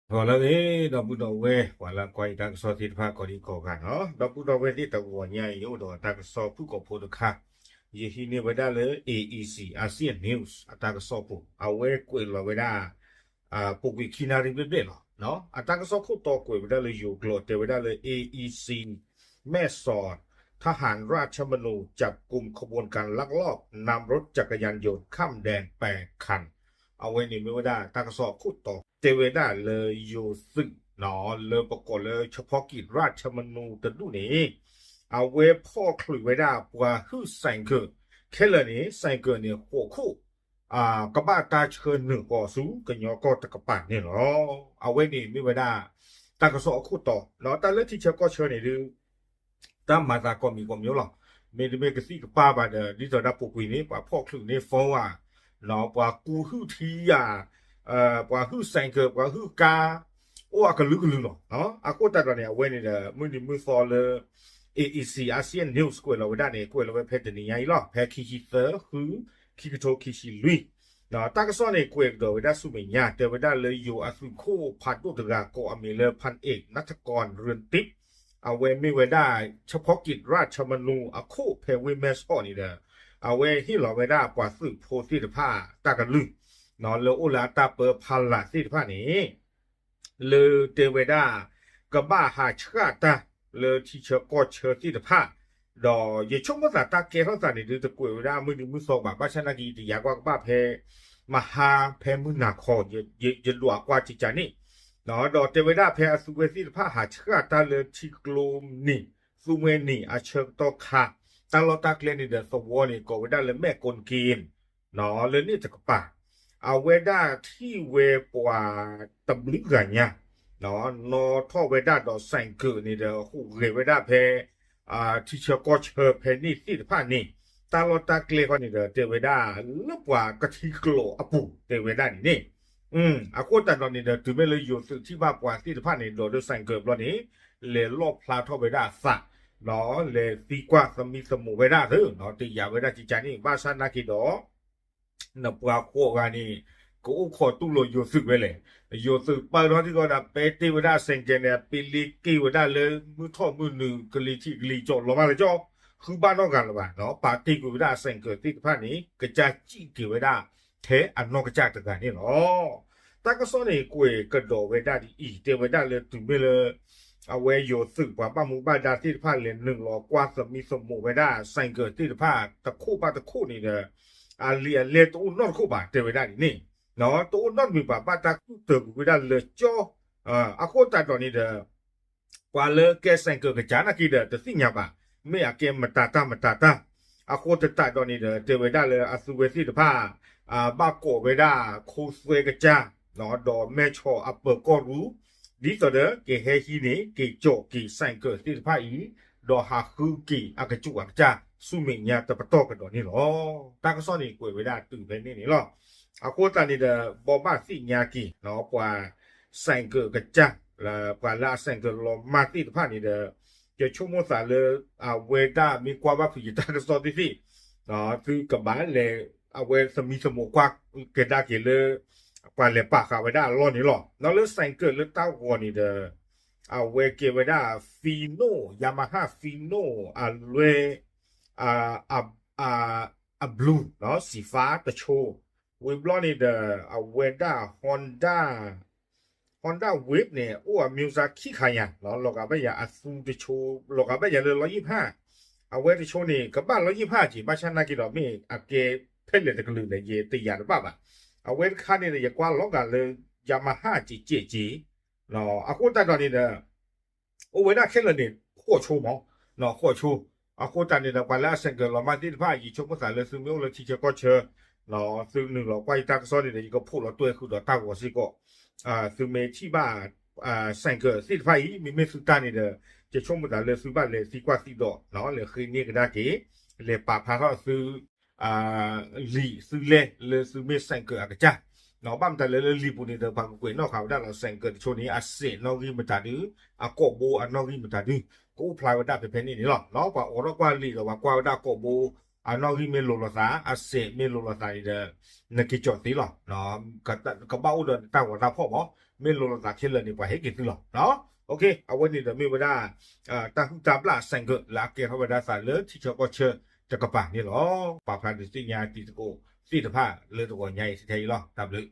ဂီၤလၢအဂ့ၤ ဒီပုၢ်ဒီဝဲၢ် ပှၤလၢကွၢ်ယတၢ်ကစီၣ်သ့ၣ်တဖၣ်ကိးဒံကိးဂၤနီၤ, ဒီပုၢ်ဒီဝဲၢ်သ့ၣ်တဂီၤညါအံၤ ယအိၣ်ဒီးတၢ်ကစီၣ်ဖုၣ်ကိာ်ဖိတခါ, ယဟံးန့ၢ်ဝဲဒၣ်လၢ A E C Asian News အတၢ်ကစီၣ်ပူၤ အဝဲကွဲးလီၤဝဲဒၣ် ပူၤကွံာ်ခံနၣ်ရံၣ်ဘျဲၣ်ဘျဲၣ်လီၤ. အတၢ်ကစီၣ်ခိၣ်တီကွဲးဝဲဒၣ်လၢယိၤကျိာ် တဲဝဲဒၣ်လၢ A E C แม่สอด ทหารราชธรรมนูญจับกุมขบวนการลักลอบนำรถจักรยานยนต์ข้ามแดนแปดคัน အဝဲန့ၣ်မ့ၢ်ဝဲဒၣ်တၢ်ကစီၣ်အခိၣ်တီ တဲဝဲဒၣ်လၢယိၤသုး လၢပကိးလၢ เฉพาะกิจราชธรรมนูญ တဒူၣ်န့ၣ် အဝဲဖီၣ်ချုးဝဲဒၣ်ပှၤဟုၣ် ဆိုင်ကယ် ခဲလၢာ်န့ၣ် ဆိုင်ကယ် န့ၣ် ဃိးခိၣ် ကဘၣ်တၢ်ဆှၢနုာ်ဃီၤဆူကညီကီၢ်တကပၤန့ၣ်လီၤ. အဝဲန့ၣ်မ့ၢ်ဝဲဒၣ် တၢ်ကစီၣ်အခိၣ်တီ တၢ်လၢထံဆၢကီၢ်ဆၢန့ၣ်ဒုး တၢ်မၤသးကိးမံၤကိးမံၤလီၤ. မ့တမ့ၢ်ကသံၣ်ကပၢ်ဘၣ်ဒီး ဒ်သိးဒၣ်ပူၤကွံာ်န့ၣ် ပှၤဖီၣ်ချုးန့ၢ် phone ဧါ, ပှၤကူဟုၣ်ထံဧါ, ပှၤဟုၣ် ဆိုင်ကယ် ပှၤဟုၣ်ကါ အိၣ်အကလုာ်ကလုာ်လီၤ. အဃိသတးဒီးန့ၣ် အဝဲန့ၣ်ဒီး မုၢ်နံၤမုၢ်သီလၢ A E C Asian News ကွဲးလီၤဝဲဒၣ်န့ၣ် ကွဲးလီၤဝဲဖဲတနံၤညါအံၤလီၤ. ဖဲခံဆံသၢ ဃု ခံကထိခံဆံလွံၢ် တၢ်ကစီၣ်န့ၣ် ကွဲးကဒီးဝဲဒၣ်ဆူမဲာ်ညါ တဲဝဲဒၣ်လၢယိၤအသုးခိၣ်ဖးဒိၣ်တဂၤကိးအမံၤလၢ พันเอก ณัฐกร เรือนทิพย์ အဝဲမ့ၢ်ဝဲဒၣ် เฉพาะกิจราชธรรมนูญ အခိၣ်ဖဲဝ့ၢ်မဲၢ်ဆီးန့ၣ်ဒီး အဝဲဟ့ၣ်လီၤဝဲဒၣ်ပှၤသုးဖိသ့ၣ်တဖၣ်တၢ်ကလုၢ် လၢအိၣ်လၢအတၢ်ပၢဖီလာ်သ့ၣ်တဖၣ်န့ၣ် လၢတဲဝဲဒၣ် ကဘၣ်ဟးဆှၣ်တၢ်လၢထံဆၢကီၢ်ဆၢသ့ၣ်တဖၣ်, ဒီးယဆိကမိၣ်သးတၢ်ကဲထီၣ်သးန့ၣ်ဒုး တကွဲးဝဲဒၣ်မုၢ်နံၤမုၢ်သီဘၣ်, ဘၣ်ဆၣ်နာ်က့ ယတယာ်ကွၢ်ကဘၣ်ဖဲ မဟါဖဲမုၢ်နၤခီ ယဒွးကွၢ်ကကန့ၣ်, ဒီးတဲဝဲဒၣ်ဖဲအသုဝဲသ့ၣ်တဖၣ်ဟးဆှၣ်တၢ်လၢထံကျိနံၤ သူမှဲနံၤအဆၢကတီၢ်ခါ, တၢ်လီၢ်တၢ်ကျဲန့ၣ်ဒီးသဝီန့ၣ် ကိးဝဲဒၣ်လၢမဲၢ်ကိၣ်က့ၣ် လၢန့ၣ်တကပၤ, အဝဲဒၣ်ထံၣ်ဝဲပှၤတဘျုးဂၤညါ နီၣ်ထီၣ်ဝဲဒၣ်ဒီး ဆိုင်ကယ် န့ၣ်ဒီး ဟူးဂဲၤဝဲဒၣ်ဖဲ ထံဆၢကီၢ်ဆၢဖဲန့ၣ်သ့ၣ်တဖၣ်န့ၣ်, တၢ်လီၢ်တၢ်ကျဲခီန့ၣ်ဒီး တဲဝဲဒၣ်လၢပှၤကထံကျိအပူၤ တဲဝဲဒၣ်န့ၣ်န့ၣ်, အဃိသတးဒီးန့ၣ်ဒီး တုၤမ့ၢ်လၢယိၤသုးထံၣ်ဘၣ်ပှၤသ့ၣ်တဖၣ်န့ၣ် ဒိးဒီး ဆိုင်ကယ် ဘျီန့ၣ် လဲၤလီၣ်ဖျါထီၣ်ဝဲဒၣ်အသး လဲၤသံကွၢ်သမံသမိးဝဲဒၣ်သ့, တယာ်ဝဲဒၣ်ကကန့ၣ် ဘၣ်ဆၣ်နာ်က့ဒီး နပှၤဃိးဂၤန့ၣ် ကအိၣ်ခိးတူၢ်လိာ်ယိၤသုးဝဲလဲၣ်, ယိၤသုးပာ်ထီၣ်ထံၣ်ဃီဒီး ပဲတ့ၢ်ဝဲဒၣ် ဆိုင်ကယ် န့ၣ် ပ့လ့က့ၢ်ဝဲဒၣ်လၢမုၢ်ထီၣ်မုၢ်နုာ် ကလံၤထံးကလံၤကီၤ လီၤမၢ်လၢကၠီ, ဃုဘၣ်နီတဂၤလၢၤဘၣ်, ပာ်တ့ၢ်ကွံာ်ဝဲဒၣ် ဆိုင်ကယ် သ့ၣ်တဖၣ်န့ၣ် ကစၢ်စံၣ်က့ၤဝဲဒၣ် ထဲအနီၢ်ကစၢ်တဂၤန့ၣ်လီၤ. တၢ်ကစီၣ်န့ၣ် ကွဲးကဒီးဝဲဒၣ်ဒ်အံၤ တဲဝဲဒၣ်လၢတုၤမ့ၢ်လၢ အဝဲယိၤသုးပှၤဘၣ်မူဘၣ်ဒါသ့ၣ်တဖၣ် လဲၤနုာ်လီၤကွၢ်သမံသမိးဝဲဒၣ် ဆိုင်ကယ် သ့ၣ်တဖၣ် တခိၣ်ဘၣ်တခိၣ်န့ၣ်ဒီး အလံာ်အလဲၢ်တအိၣ်နီတခိၣ်ဘၣ် တဲဝဲဒၣ်ဒ်န့ၣ်, တအိၣ်နီတမံၤဘၣ်, ဘၣ်တၢ်ကူၣ်တၢာ်ကွံာ်ဝဲဒၣ်လၢကၠီ, အဃိသတးဒီးန့ၣ်ဒီး ပှၤလၢကဲ ဆိုင်ကယ် ကစၢ်နာ်က့ဒီး တသ့ၣ်ညါဘၣ်, မ့ၢ်အကဲမတၤတၢ်မတၤတၢ်, အဃိသတးဒီးန့ၣ်ဒီး တဲဝဲဒၣ်လၢအသုဝဲသ့ၣ်တဖၣ် ဘၣ်ကိးဝဲဒၣ် ခိသွဲကစၢ် ဒီးမဲၢ်ဆီးအပၢၤကီၢ်ရူၢ် ဒ်သိးဒီး ကဟဲဟံးန့ၢ် က့ၤကၠီးက့ၤ ဆိုင်ကယ် သ့ၣ်တဖၣ်အံၤ ဒီးဟးဃုက့ၤအကစူၣ်အကစၢ် ဆူမဲာ်ညါတပတီၢ်ကဒီးန့ၣ်လီၤ. တၢ်ကစီၣ်န့ၣ်ကွဲးဝဲဒၣ်တုၤဖဲန့ၣ်န့ၣ်လီၤ. အဃိသတးန့ၣ်ဒီး ဘိးဘၣ်သ့ၣ်ညါက့ၤ ပှၤ ဆိုင်ကယ် ကစၢ် ပှၤလၢအ ဆိုင်ကယ် လီၤမၢ်သ့ၣ်တဖၣ်န့ၣ်ဒီး ယဆိကမိၣ်သးလၢ အဝဲဒၣ်မ့ၢ်ကွၢ်ဘၣ်ဖုးယတၢ်ကစီၣ်သ့ၣ်သ့ၣ် သုကဘၣ်လဲၤ အဝဲသမံသမိးကွၢ်ကဒါက့ၤလၢ ပှၤလဲၤပာ်ဃာ်ဝဲဒၣ်အလီၢ်န့ၣ်လီၤ. ဒီးလၢ ဆိုင်ကယ် လၢတၢ်ဂီၤန့ၣ်ဒီး အဝဲကဲဝဲဒၣ် Fino, Yamaha Fino အလွဲ အ အ အ blue စံးဖါတဆိ, ဝံၤဘျီန့ၣ်ဒီး အဝဲဒၣ် Honda, Honda Wave န့ၣ် အိၣ်အ မျိုးစား ခံခါယၤ လီၤဂာ်ဘၣ်ယၤအသူတဆိ, လီၤဂာ်ဘၣ်ယၤလၢလီယံၣ်ဖၣ်, အဝဲတဆိန့ၣ် ကဘၣ်လီယံၣ်ဖၣ်က့ၤ ဘၣ်ဆၣ်နာ်က့ဒီး မ့ၢ်အကဲဖဲလဲၣ်တကလုာ်လဲၣ် ယတယာ်တဘၣ်ဘၣ်. အဝဲတခါန့ၣ်ဒီး ယကွၢ်လီၤဂာ်လၢ Yamaha ကဲးကဲးက့ၤ အဃိသတးဒီးန့ၣ်ဒီး အိၣ်ဝဲဒၣ်ခဲလၢာ်န့ၣ် ဃိးဆိမး, ဃိးဆိ, အဃိသတးန့ၣ်ဒီး ပှၤလၢအ ဆိုင်ကယ် လီၤမၢ်သ့ၣ်တဖၣ် ယဆိကမိၣ်သးလၢသုမ့ၢ်အိၣ်လၢထံဆၢကီၢ်ဆၢ သုနုာ်လီၤကွၢ်ယတၢ်ကစီၣ်န့ၣ်ဒီး ယကဖိးလီၤတွဲဃုာ်ဒီးတၢ်ဂီၤစ့ၢ်ကီး, သုမ့ၢ်ထံၣ်ဘၣ် ဆိုင်ကယ် သ့ၣ်တဖၣ်အံၤ မ့မ့ၢ်သုတၢ်န့ၣ်ဒီး ယဆိကမိၣ်သးလၢသုဘၣ်လဲၤသံကွၢ်သံဒိး လဲၤဃ့န့ၢ်ကဒါက့ၤ, လဲၤပာ်ဖျါထီၣ်သု လံာ်သုလဲၢ်လၢသုမ့ၢ် ဆိုင်ကယ် အကစၢ်, ဘၣ်မတၤလဲၣ်လၢလံာ်ပူၤန့ၣ်ဒီး ပှၤကကွဲးနီၣ်ဃာ်ဝဲဒၣ်လီၤ ဆိုင်ကယ် တဆိန့ၣ် အစဲးနီၣ်ဂံၢ်မတၤဒု, အကိာ်ဘိအနီၣ်ဂံၢ်မတၤဒု, ကအိၣ်ဖျါဝဲဒၣ်ဖဲဖဲန့ၣ်န့ၣ်လီၤ. ပှၤအိးထီၣ်ကွၢ်လံာ်ဒီး ပှၤကွၢ်ဝဲဒၣ်ကိာ်ဘိ အနီၣ်ဂံၢ်မ့ၢ်လိၤလိာ်သး အစဲးမ့ၢ်လိၤလိာ်သးန့ၣ်ဒီး နက့ၤကၠီၣ်သ့လီၤ. ကဘၣ်အိၣ်ဒီးနတၢ်ဂီၤတၢ်ဖီၣ်မး, မ့ၢ်လိၤလိာ်သးခဲလၢာ်န့ၣ် ပှၤဟ့ၣ်က့ၤသုလီၤ. အဝဲန့ၣ်ဒီးမ့ၢ်ဝဲဒၣ် တၢ်ဟုၣ်တၢ်ဘျၣ် ဆိုင်ကယ် လၢအကဲထီၣ်ဝဲဒၣ်သးလၢထံဆၢကီၢ်ဆၢတကပၤန့ၣ်လီၤ. ပာ်ဖျါဒုးသ့ၣ်ညါတံၤသကိးသ့ၣ်တဖၣ်လၢတဂီၤညါအံၤထဲအံၤလီၤ. တၢ်ဘျုး